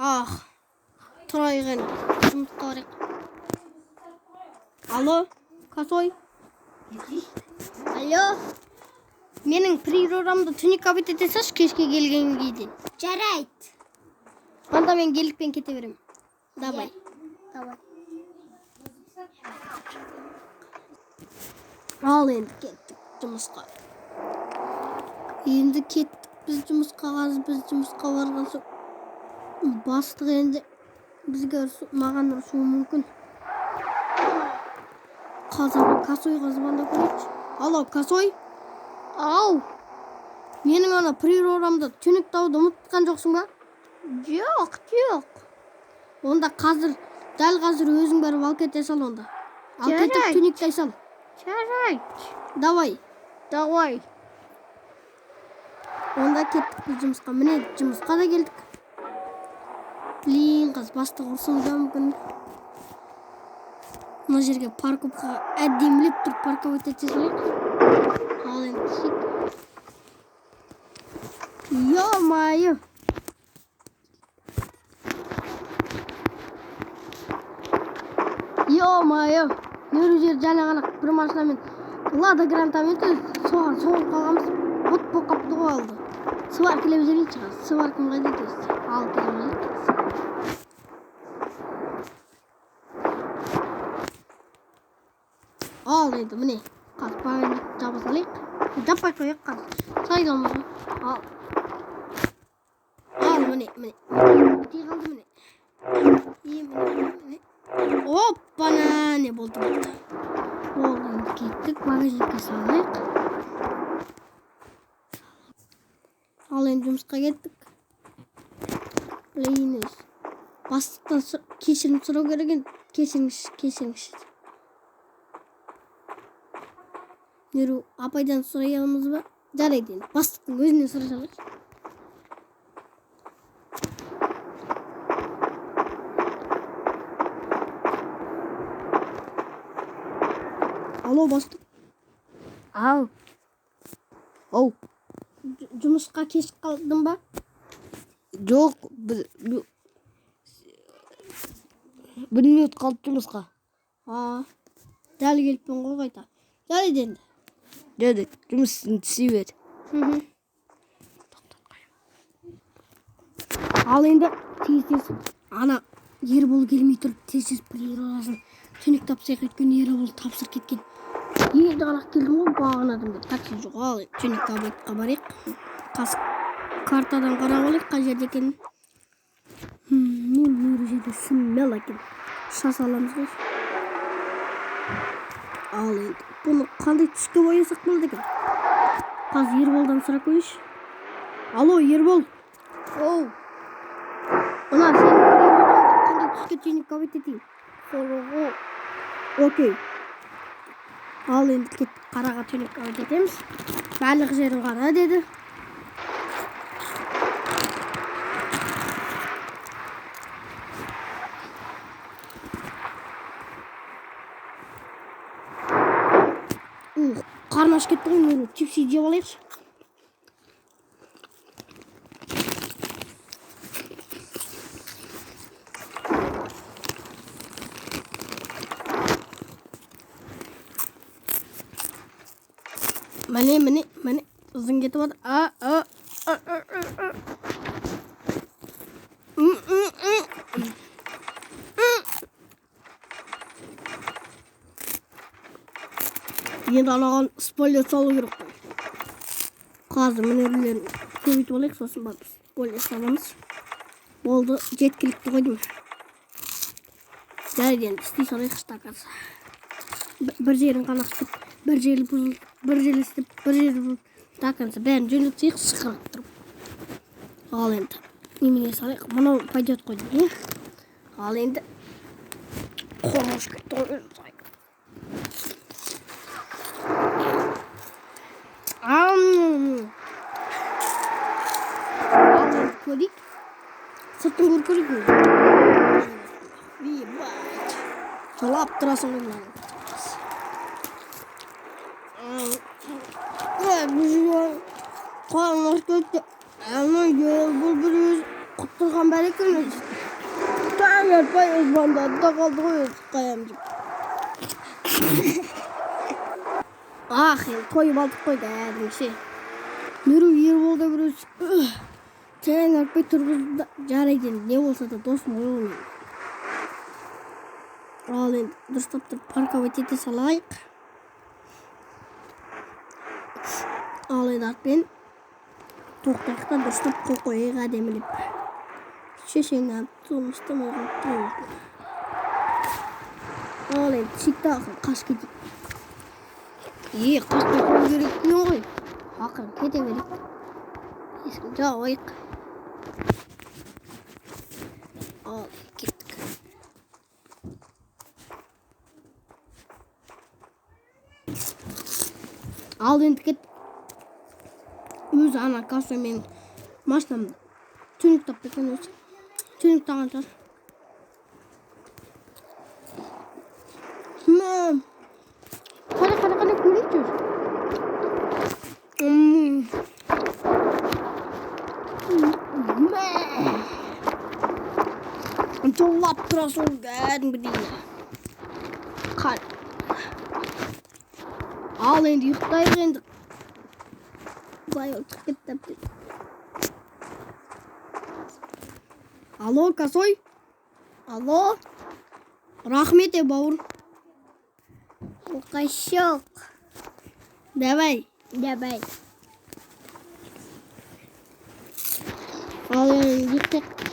Ах, тұрайық енді, жұмысқа барайық. Алло, Косой. Алло. Менің приорамды түнекке ете салшы кешке келгенге дейін. Жарайды. Онда мен геликпен кете беремін. Давай. Давай. Ал енді кеттік жұмысқа. Енді кеттік біз жұмысқа, қазір біз жұмысқа барған соң бастық енді бізге маған ұрысуы мүмкін. Қазір Косойға звондап көрейікші. Алло, Косой. Ау. Менің ана приорамды түнектауды ұмытқан жоқсың ба? Жоқ, жоқ. Онда қазір, дәл қазір өзің барып алып кете сал онда. Алып кетіп Жарайды. түнектай сал. Жарайды. Давай. Давай. Онда кеттік біз жұмысқа. Міне жұмысқа да келдік. Блин, қазір бастық ұрсуы да мүмкін. Мына жерге парковкаға әдемілеп тұрып парковать ете салайық. Ал енді түсейік. Ё-моё! Ё-моё! Нөрі жер жаңа ғана бір машинамен Лада Грантамен соған соғып қалғанбыз. Бұт болып қапты ғой алды. Сваркілеп жіберейінші қазір. Сваркам қайда екен? Ал келіп жіберейік. Ал енді міне қазір багажник жаба салайық. Жаппай қояйық қазір. Сайламыз ғой. Ал. Ал міне, міне. Біте қалды міне. И міне, міне. Оппана, не болды, болды. Болды, енді кеттік, багажникке салайық. Ал енді жұмысқа кеттік. Блин, өзі. Бастықтан кешірім сұрау керек енді. Кешіріңізші, кешіріңізші. Нұру апайдан сұрай аламыз ба? Жарайды енді, бастықтың өзінен сұрай салайықшы. Алло, бастық. Ау. Ау. Жұмысқа кеш қалдым ба? Жоқ, бір минут қалды жұмысқа. А, дәл келіппін ғой қайта. Жарайды енді. Жарайды, жұмысын істей бер. Ал енді тез-тез ана Ербол келмей тұрып тез-тез приорасын түнек тапсайық, өйткені Ербол тапсырып кеткен. Енді ғана келдім ғой бағанадан бері такси жоқ. Ал түнек табайтқа барайық. Қазір картадан қарап алайық қай жерде екенін. Мен мына жерде смело екен. Шаш аламыз ғой. Ал енді бұны қандай түске боясақ болады екен? Қазір Ерболдан сұрап көрейінші. Алло, Ербол. Оу. Мына сен қандай түске тюнинговать етейін? Қараға. Окей. Ал енді кеттік, қараға тюнинговать етеміз. Барлық жерін қара деді. Ух, қарны ашып кетті ғой, мені чипсы жеп алайықшы. Міне, міне, міне, ызың кетіп жатыр. А, а, а, а, а, а. М, м, м. М. Енді анаған спойлер салу керек қой. Қазір мінерлерін көбейтіп алайық, сосын барып спойлер саламыз. Болды, жеткілікті ғой деймін. Жарайды енді істей салайықшы до конца. Бір жерін ғана істеп, бір жері бұзылып, бір жері істеп, бір жері бұзылып, до конца бәрін жөндеп тастайық, сықырып тұрып. Ал енді немене салайық, мынау пойдет қой деймін, иә? Ал енді қорғаныш кетті ғой өзі салайық. Ал енді көрейік. Сыртын көріп көрейік өзі. Ебать. Жылап тұрасың ғой мынаны. Қарным ашып кетті. Ана, бұл бір өзі құттырған бәле екен өзі. Таң атпай звондады да қалды ғой өзі, қаям деп. Ах, енді тойып алдық қой кәдімгіше. Нұру Ербол да бір өзі таң атпай тұрғызды да. Жарайды енді, не болса да досым ғой ол менің. Ал енді дұрыстап тұрып парковать ете салайық. Ал енді атпен тоқтайық та, дұрыстап қол қояйық әдемілеп. Шешеңді тұрмыстамай қалып тұр. Ал енді сүйікті ақыры қашып кетейік. Е, қашпай қалу керек екен ғой. Ақыры кете берейік. Есігін жабайық. Ал кеттік. Ал енді кеттік. Өзі ана касса менің машинамды тюнинг тапты екен өзі. Тюнинг таған шығар. Мә. Қане, қане, қане, көрейікші өзі. Мә. Жолап тұрасың кәдімгідей. Қане. Ал енді ұйықтайық енді. Былай отырып кетті әбден. Алло, Косой? Алло? Рахмет, е, бауыр. Оқашық. Давай. Давай. Ал енді ұйықтайық.